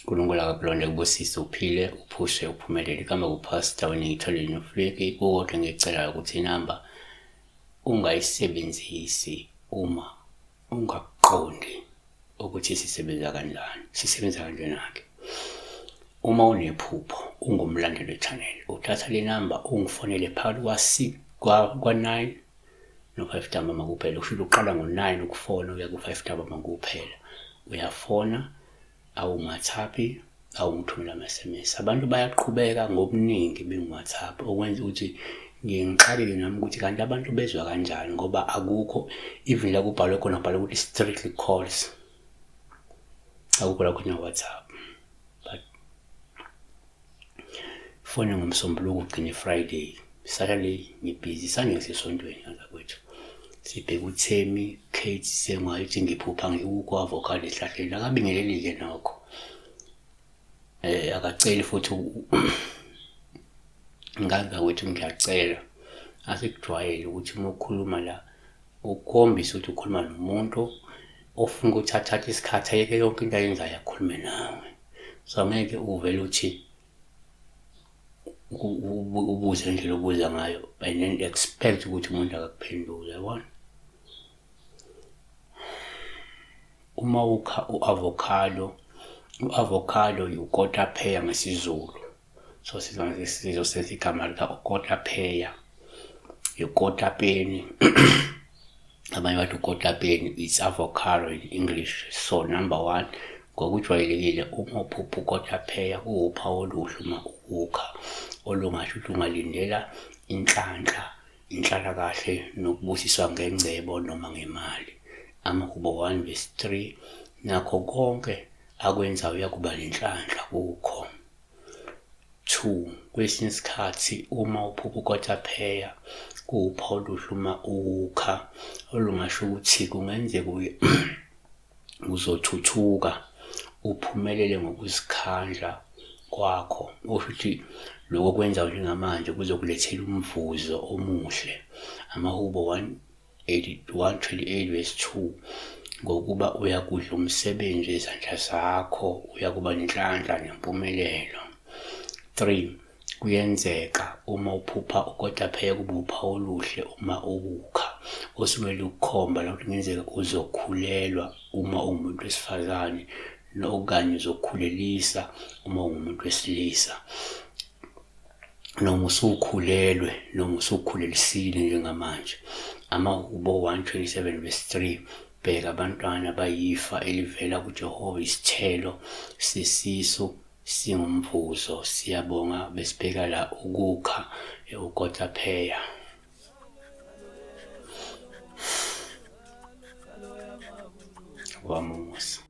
uNkulunkulu akakulonde kubusise uphile uphushe uphumelele. Igama kuPastor Wennington Nofliki kukodwa engikucelayo ukuthi inamba ungayisebenzisi uma ungakuqondi ukuthi sisebenza kanjani. Sisebenza kanjena-ke. Uma unephupho ungumlandeli we-channel uthatha le namba ungifonele phakathi kwa-9 no-5 ntambama kuphela. Kusho ukuthi uqala ngo-9 ukufona uya ku-5 ntambama kuphela. Uyafona awungi-WhatsApp awungithumela ama-SMS. Abantu bayaqhubeka ngobuningi bengi-WhatsApp okwenza ukuthi ngiye ngixakeke nami ukuthi kanti abantu bezwa kanjani ngoba akukho even la kubhalwe khona kubhalwe ukuthi strictly calls akukho la khona WhatsApp but fone ngoMsombuluko ugcine Friday Saturday ngibhizi Sunday ngisesontweni ngazakwethu sibheke uThemi Kate Sengwayo uthi ngiphupha ngikukho avocado ehlahleni akabingelelike nokho eh akaceli futhi ngazakwethu ngiyacela asikujwayele ukuthi uma ukhuluma la ukhombise ukuthi ukhuluma nomuntu ofuna ukuthi athathe isikhathi ayeke yonke into ayenzayo akhulume nawe so angeke uvele uthi ubuze indlela obuza ngayo and then expect ukuthi umuntu akakuphendule yabona. Uma ukha u-avocado, u-avocado ukotapheya ngesiZulu. So sizosebenzisa igama lika-ukotapheya, ukotapeni. Abanye bathi ukotapeni, it's avocado in English. So number one, ngokujwayelekile uma uphupha ukotapheya kuwuphawu oluhle uma ukukha olungasho ukuthi ungalindela inhlanhla, inhlalakahle nokubusiswa ngengcebo noma ngemali. AmaHubo 1 verse 3 nakho konke akwenzayo uyakuba nenhlanhla kukho. 2 kwesinye isikhathi uma uphupha ukotapheya kuwuphawu oluhle uma ukha olungasho ukuthi kungenzeka uzothuthuka uphumelele ngokuzikhandla kwakho okusho ukuthi lokho okwenzayo njengamanje kuzokulethela umvuzo omuhle. AmaHubo 128 verse 2 ngokuba uyakudla umsebenzi wezandla zakho uyakuba nenhlanhla nempumelelo. 3 kuyenzeka uma uphupha ukotapheya kube uphawu oluhle uma ukukha osuke lukukhomba la ukuthi kungenzeka uzokhulelwa uma ungumuntu wesifazane okanye uzokhulelisa uma ungumuntu wesilisa noma usukhulelwe noma usukhulelisile njengamanje. AmaHubo 127 verse 3 bheka abantwana bayifa elivela kuJehova isithelo sesisu singumvuzo. Siyabonga besibheka la ukukha ukotapheya. Wamusa.